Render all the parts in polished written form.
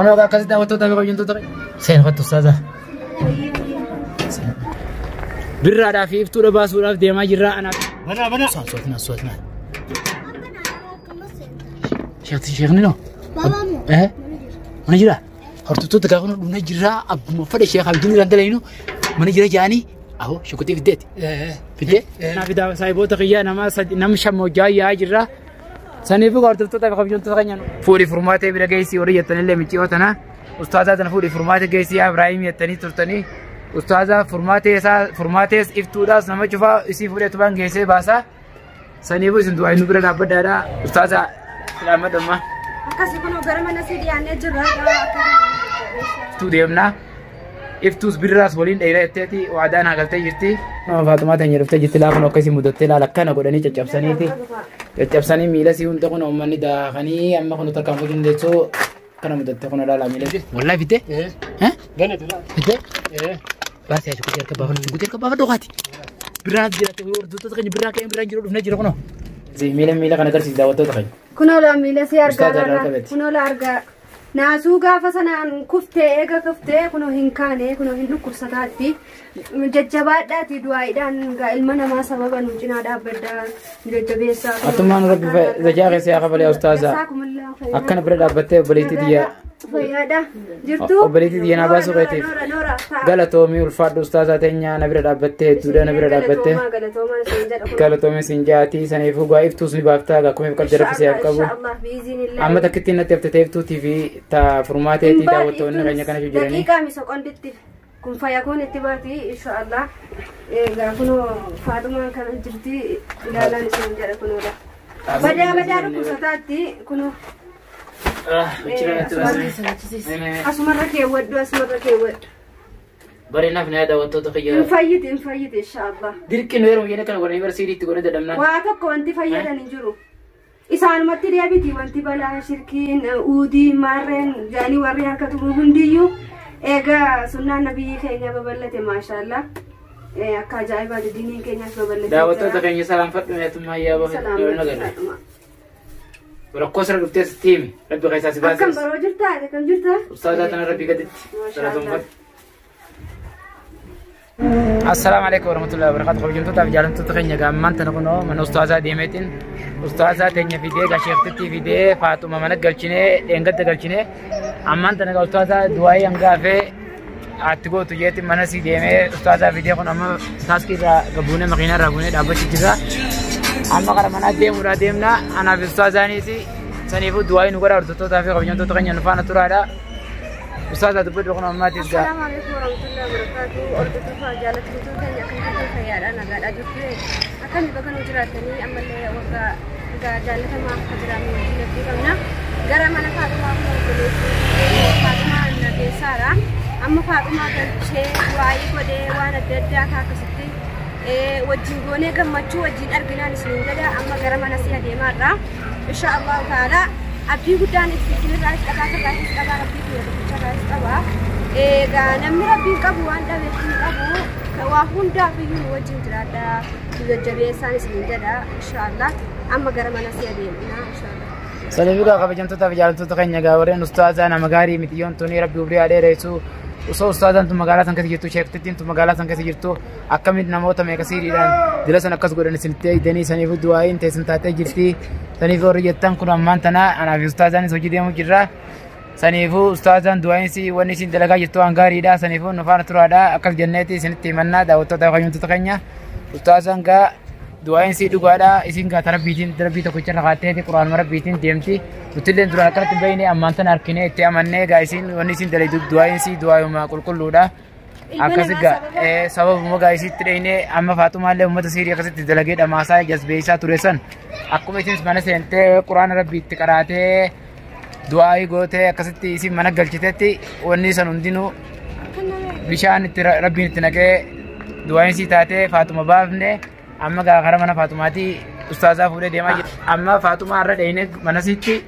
Kunoo akkasitti daawwattoota fi kabajamtoota seen kottu ustaaza. Birraadhaa fi iftuudha baasuudhaaf deemaa jirra anaaf. Banaa banaa. Soosnaa soosnaa. Sheekni noo. Eh? Mana jira. Hordoftoota gaafa nu dhumna jirra abbuma fedhe sheekh abdiin irraan dalaynu mana jira jaanii ahoo shukutii fiddeeti. Fiddee? Naaf fidaa saayiboota kiyyaa nama nama shan hojjaa yaa'aa jirra. Saniifuu hordoftoota fi kabajamtoota keenya fuudhii furmaatee bira geessii horii jettanillee micciiroo tana ustaazaa tana fuudhii furmaatee geessii yaa Ibraahim jettanii turtanii ustaazaa furmaatee isaa furmaatees iftuudhaas nama cufaa isii fuudhee tubaan geessee baasaa. Saniifuu isin du'aa nu bira dhaabbadhaadha. Ustaazaa filamadhummaa. Akkasii kun gara mana sii dhiyaannee jirra. Iftuu deemnaa. Iftuus birraas waliin dheeraa jetteeti waadaan hagaltee jirti. Nama Faatumaa teenya dhuftee jirti laafun akkasii mudattee laala akkana godhanii caccabsaniiti. Caccabsanii miila sii hunda kun uummanni daakanii amma kun tarkaanfachuu dandeessuu kana mudattee kun ilaala miila sii. Wallaahi fittee? Eh. Ganatu laa. Fittee? Eh. Baasii haa shukutii harka baafadhu shukutii harka baafadhu qaati. Birraan jiraate hordoftoota keenya birraa ka'ee birraan jiru dhufnee jira kunoo. Miila miila kana agarsiisi daawwattoota keenya. Kunoo laa miila si argaa Ustaaza laala. Alqabeeti. Kunoo laa argaa. Naasuu gaafa sanaan kuftee eega kuftee kunoo hin kaane kunoo hin dhukkubsataatti. Jajjabaadhaati du'aayiidhaan gaa ilma namaa sababa nu cinaa dhaabbaddaa nu jajjabeessaa. Atummaan rabbi zajaa keessa yaa kafalee ustaaza. Jazaakumullaahu khayran. Akkana bira dhaabbattee obboleettii xiyyaa. Fayyaadha. Jirtu? Obboleettii xiyya naa baasuu keetiif. Noora, noora, ta'a. Galatoomii ulfaadhu ustaazaa teenya na bira dhaabbattee hedduudha na bira dhaabbattee. Galatoomaa, galatoomaa isin jedha kun. Galatoomii sin jaatii saniifuu gaa iftuus ni baaftaa gaa kumeef qabda rabbi siyaaf qabu. Inshaallah biizinillah. Amma takkittiin natti haftee iftuutii fi ta furmaateetii daawwattoonni keenya kana jiranii. Daqiiqaa misa qonditti kun fayyakuun itti baati inshaallah. Egaa kunoo Faaxumaan kana jirti ilaalaan isin jedha kunoodha. Badaa badaa dhukkubsataatti kunoo. Asumarra keewwadhu asumarra keewwadhu. Bareenaaf na daawwattoota Hin kiyya. fayyiti hin fayyiti inshaallah. Dirqin yeroo jedhan kana godhanii barsiidiitti godhanii dadhabnaan. Waa tokko wanti fayyadan hin jiru. Isaanumatti deebiti wanti balaa shirkiin uudii maarreen jaanii warri harka tumu hundiyyuu egaa sunnaan nabiyyi keenya babal'ate maashaallah. Akka ajaa'ibaati diiniin keenyas babal'ate. Daawwattoota keenya salaamfadhu meetummaa yaa bahe. Rakkoo sirra dhuftee sitti himi. Rabbi keessaa si Akkam baasee. baroo jirtaa? Akkam jirtaa? Ustaazaa tana rabbi gaditti. Galatoomfadhu. Assalaamu alaikum warahmatullahi wabarakatuh. Kabajamtootaa fi jaalattoota keenya gaammaan tana kunoo mana ustaazaa deemeetiin ustaazaa teenya fidee gaa sheektitti fidee Faaxuma mana galchinee dheengadda galchinee ammaan tana gaa ustaazaa du'aayii hangaafee atti gootu jeetiin mana sii deemee ustaazaa fidee kun amma taaskii irraa gabuunee makiinaa irraa buunee dhaabbachuu jira. Amma kara manaa deemuudhaa deemna anaaf ustaazaaniis saniifuu du'aayii nu godha hordoftootaa fi kabajamtoota keenya nu faana turaadha. Ustaazaa dubbadhu kun ammaatis gaa. Assalaamu alaikum warahmatullahi wabarakatuh. Hordoftoota jaallatamtoota keenya akkam jirtu fayyaadha nagaadha jirtu. Akkami bakka nu jiraattanii ammallee waggaa egaa jaallatamaa akka jiraannu wajjin abdii qabna. Gara mana Faaxumaa kun obboleettii Faaxumaa nageessaadha. Amma Faaxumaa galchee waa'ee godhee waan adda addaa akka akkasitti wajjin goonee gammachuu wajjin arginaan isin jedha amma gara mana si adeemaarra. Insha Allahu ta'ala abdii guddaan isinirraa qabaa irraa qabaa rabbii kiyya tokkicharraa qabaa. Egaa namni rabbiin qabu waan dhabeef hin qabu waa hundaaf iyyuu nu wajjin jiraadha. Nu jajjabeessaan isin jedha inshaallah. Amma gara mana si adeemna inshaallah. Saniifuu gaa kabajamtootaa fi jaalattoota keenya gaa warreen ustaazaa nama gaarii miti yoon tuni rabbi umrii haa dheeressu. Osoo ustaazaan tun magaalaa san keessa jirtu sheektittiin tun magaalaa san keessa jirtu akkamitti namoota meeqa siiriidhaan dila san akkas godhan isinitti eegdanii saniifuu du'aa'iin teessan taatee jirti. Saniifuu warri jettan kun ammaan tana anaa fi ustaazaanis hojii deemu jirra. Saniifuu ustaazaan du'aa'iinsi wanni isin dalagaa jirtu waan gaariidha. Saniifuu nu faana turaadha. Akkas jenneeti isinitti himannaa daawwattoota fi kabajamtoota keenya. Ustaazaan gaa du'aa'iinsi dhugaadha. Isin gaa tarabbiitiin rabbii tokkicha irra kaatteeti quraanuma rabbiitiin deemti. Nutillee duraan akkanatti hin beekne ammaan tana harkinee itti amannee gaa isin wanni isin dalaydu du'aa'iinsi du'aayuma qulqulluudha. Akkasi gaa sababuma gaa isitti dheyne amma Faaxumaallee uummata siirii akkasitti dalagee dhamaasaa jazbeessaa ture san akkuma isin mana seentee quraana rabbiitti qaraatee du'aayii gootee akkasitti isin mana galchitetti wanni san hundinuu bishaan itti rabbiin itti naqee du'aa'iinsi taatee Faaxuma baafne amma gaa kara mana Faaxumaatii ustaazaa fuudhee deemaa jira. Amma Faaxumaa irra dheyne manasitti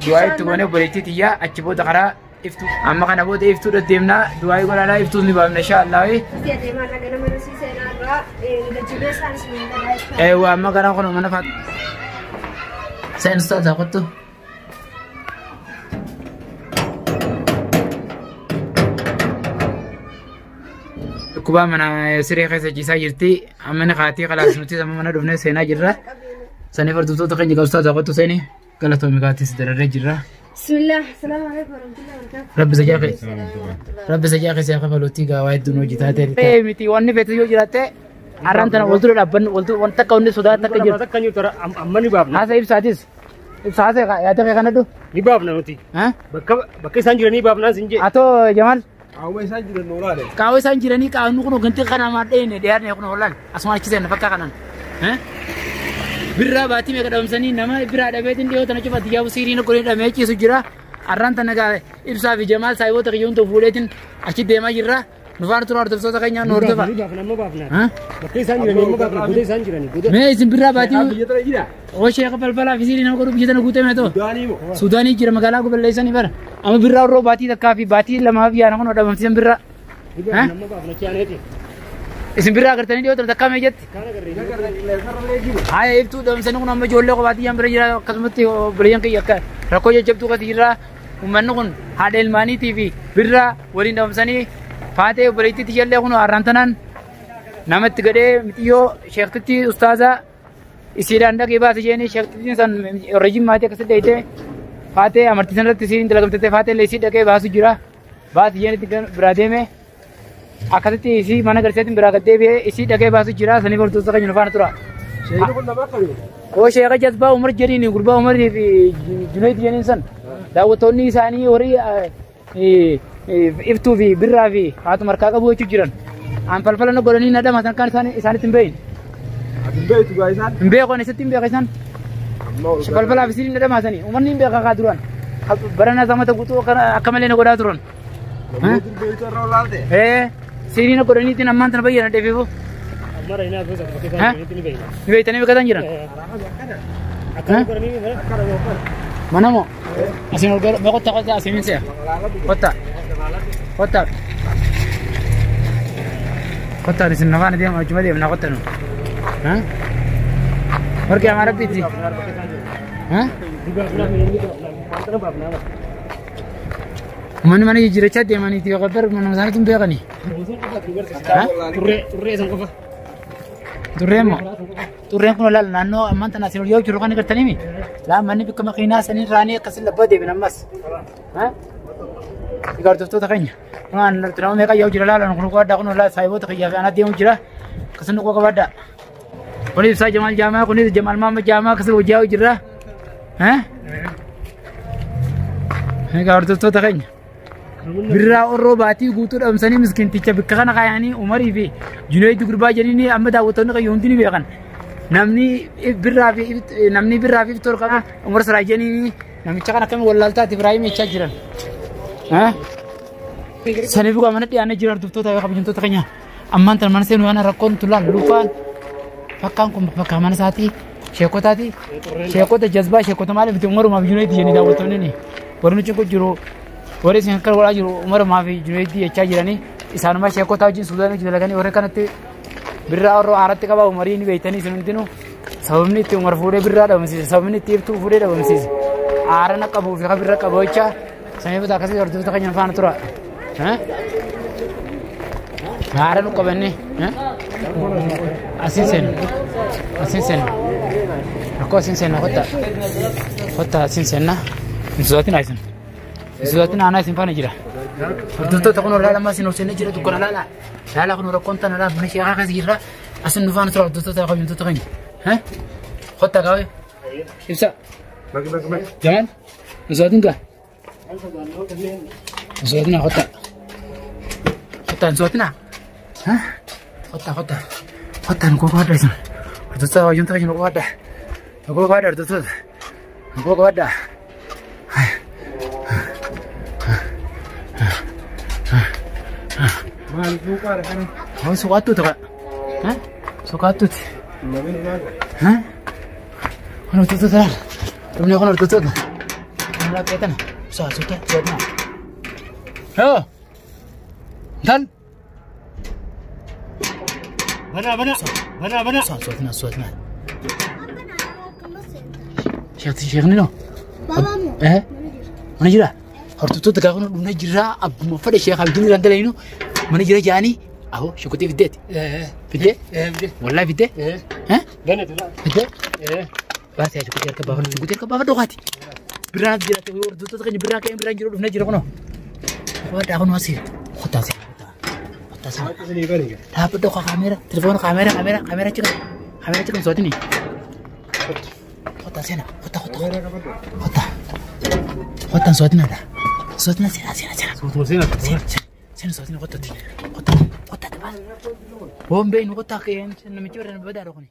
du'aa itti goonee obboleettii tiyyaa achi booda karaa iftuu amma kana booda iftuudha deemnaa du'aayii godhaadhaa iftuus ni baafna inshaallah. Si adeemaa irra gara mana si seenaa irraa nu jajjabeessaan isin jedha. Eewwa amma gara kun mana Faaxumaa. Seen ustaazaa kottu. Dhukkubaa mana siree keessa ciisaa jirti. Amma ni kaatii kalaas nuti amma mana dhufnee seenaa jirra. Saniif hordoftoota keenya qabsaa'aa qottu seeni galatoomi kaatis dararree jirra. Bismillah. Assalamu alaikum warahmatullahi wabarakatuh. Rabbi sajaa kee. Rabbi sajaa kee siyaa kafaluutti gaawaa hedduun hojii taatee. Miti wanni feete yoo jiraatte har'aan tana wal dura dhaabbannu wal dura wanta akka wanni sodaa takka jirtu. Takka jirtu amma ni baafna. Haasa ibsaatis. Ibsa haasa yaada kee kanadhu. Ni baafna nuti. Bakka isaan jiranii baafnaan sin jee. Atoo Jamaal. Qaawwa isaan jiran noolaale. Qaawwa isaan jiranii qaawwanni kun ganti kana maa dheene dhiyaatne kun hoolaan asuma achi seenna fakkaa kanaan. Birraa baatii meeqa dhabamsanii nama biraa dhabeetiin dhiyoo tana cufa xiyyaa siiriin godhee dhamee ciisu jira. Har'aan tana gaa ibsaa fi Jamaal saayiboota kiyyoon ta'u fuudheetiin achi deemaa jirra. Nu faana tura hordoftoota keenya nu hordofa. Ni baafna amma baafna. Bakka isaan jiranii amma baafna goda isaan jiranii goda. Mee isin birraa baatii Biyya tana jira. oo sheeka falfalaa fi siirii nama godhu biyya tana guutee mee ta'u. Sudaanii moo? Sudaanii jira magaalaa goballeessanii bara. Amma birraa horroo baatii takkaa fi baatii lamaa fi yaana kun dhabamsiisan birraa. Ni baafna amma baafna chi'aaneeti. Isin birraa agartanii dhiyoo tana takkaa mee jetti. Kaan agarree. Haya iftuu dhabamsanii kun amma ijoollee kophaatti yaan bira jira akkasumatti obboleeyyan kiyya akka rakkoo jajjabduu qati jirra. Uummanni kun haadha ilmaaniitii fi birraa waliin dhabamsanii faatee obboleettii tiyyallee kun har'aan tanaan namatti gadhee mixiyyoo sheektitti ustaazaa isiidhaan dhaqee baase jeeni sheektittiin san reejim maatii akkasitti dheeyitee faatee amartii sanarratti isiin dalagamtee faatee illee isii dhaqee baasu jira. Baase jeenitti biraa deeme akkasitti isii mana garseetiin biraa gad deebi'ee isii dhaqee baasu jira saniif hordoftoota keenya nu faana tura. Sheekni kun nama akkamii? Oo sheeka jazbaa Umar jedhiin gurbaa Umarii fi Junayd jedhiin san daawwattoonni isaanii horii iftuu fi birraa fi haatuma harkaa qabu jechuu jiran. An falfala na godhanii na dhama kan isaanitti hin beeyin. Ati hin beektu gaa isaan? Hin beeku ani isatti hin beeka isaan. Amma ol Falfalaa fi siiriin na dhamaasanii uummanni hin beeka kaa duraan. Barana zamata guutuu akka malee na godhaa turan. Namoonni beektu irra olaalte. Siiriin na godhaniitiin ammaan tana bayyana dheefifu. Amma rayinaa gosa bakka isaan jiranitti ni beekna. Ni beektanii beekatan jiran. Akkana godhanii mana. Mana moo? Asiin ol gara mee kottaa kottaa asiin hin se'a. Kottaa. Kottaa. Kottaa isin nafaan deema achuma deemna kottaa nu. Warqee amaa rabbiitti. Ni baafna ni baafna. Wanta baafna. Uummanni mana jijjiirachaa deemaniiti yoo qabbar mana isaaniitu hin beekani. Turree turree san qofa. Turreen moo? Turreen kun laal naannoo ammaan tana asiin ol yoo jiru kan agartanii mi? Laa manni bikka makiinaa saniin raanii akkasiin labbaa deebiin ammas. Egaa hordoftoota keenya. Kun nama meeqa yaa'u jira laala kun qo'addaa kun laala saayiboota kiyyaa fi anaa deemu jira. Akkasuma qo'a qabaaddaa. Kunis ibsaa Jamaal Jaamaa kunis Jamaal Maamma Jaamaa akkasuma hojii yaa'u jira. Egaa hordoftoota keenya. Birraa orroo baatii guutuu dhabamsanii miskiinticha bikka kana kaayanii Umarii fi Junayd gurbaa jedhanii amma daawwattoonni qayyoo hundi ni beekan. Namni birraa fi namni birraa fi iftoor qaba Umar Siraa jedhanii namicha kana akkamiin wallaaltaati Ibraahim jechaa jiran. Saniif dhugaa mana dhiyaannee jira hordoftoota yoo kabajamtoota keenya. Ammaan tana mana seenuu kana rakkoon tulaan lufaan fakkaan kun bakka mana isaatii sheekotaati. Sheekota jazbaa sheekota maaliif itti Umarumaa fi Junayd jedhanii daawwattoonni warri nuti kun jiru warri isin akka godhaa jiru Umarumaa fi Junayd jechaa jiranii isaanuma sheekota wajjin Suudaan wajjin dalaganii warri kanatti birraa warra aaratti qabaa Umarii ni beektanii isin hundinuu sababni itti Umar fuudhee birraa dhabamsiise sababni itti iftuu fuudhee dhabamsiise aarana qabuu fi birra qabu jecha saniif akkasii hordoftoota keenya faana tura. Aara nu qabanne asiin seena asiin seena rakkoo asiin seena kottaa kottaa asiin seena hin sodaatin isin hin sodaatin aanaa isin faana jira. Hordoftoota kun laala ammaa isin ol seennee jira dukkana laala laala kun rakkoon tana laala mana sheekaa keessa jirra asin nu faana tura hordoftoota kabajamtoota keenya. Kottaa qabe ibsa Jamaal hin sodaatin gaa hin sodaatin kottaa kottaa hin sodaatin kottaa kottaa kottaa nu koo isin hordoftoota kabajamtoota keenya nu koo adda nu koo adda hordoftoota nu koo adda. Maal suuqaadha kana? Hoo suuqaattuuti qa. Suuqaattuuti. Namni maal? Kun hordoftoota laala. Dhumni kun hordoftoota. Kun laphee tana. Suuqa suuqa suuqa. Hoo. Intal. Bana bana bana bana. Suuqa suuqa suuqa. Sheekh sheekhni noo. Mana jira. Hordoftoota gaafa nu dhumna jira abbuma fedhe sheekh abdiin irraan dalaynu mana jira jaanii Ahoo shukutii fiddeeti. Fiddee? Wallaahi fiddee? Fiddee? Baasee shukutii harka baafadhu. Shukutii harka baafadhu kaati. Biraan jira hordoftoota keenya birraa ka'ee biraan jiru dhufnee jira kunoo. Wadhaa kunoo asii. Kottaa asii. Kottaa asii. Dhaabbadhu kaameera telefoona kaameera kaameera kaameera achi qaba. Kaameera achi qaba sootini. Kottaa seena kottaa kottaa kottaa. Kottaan sootina dha. Sootina seena seena seena. Suutuma seena. Seena seena sootina kottati. Kottaa kottaa baas. Bombee nu kottaa namichi warra badaa dhokoni.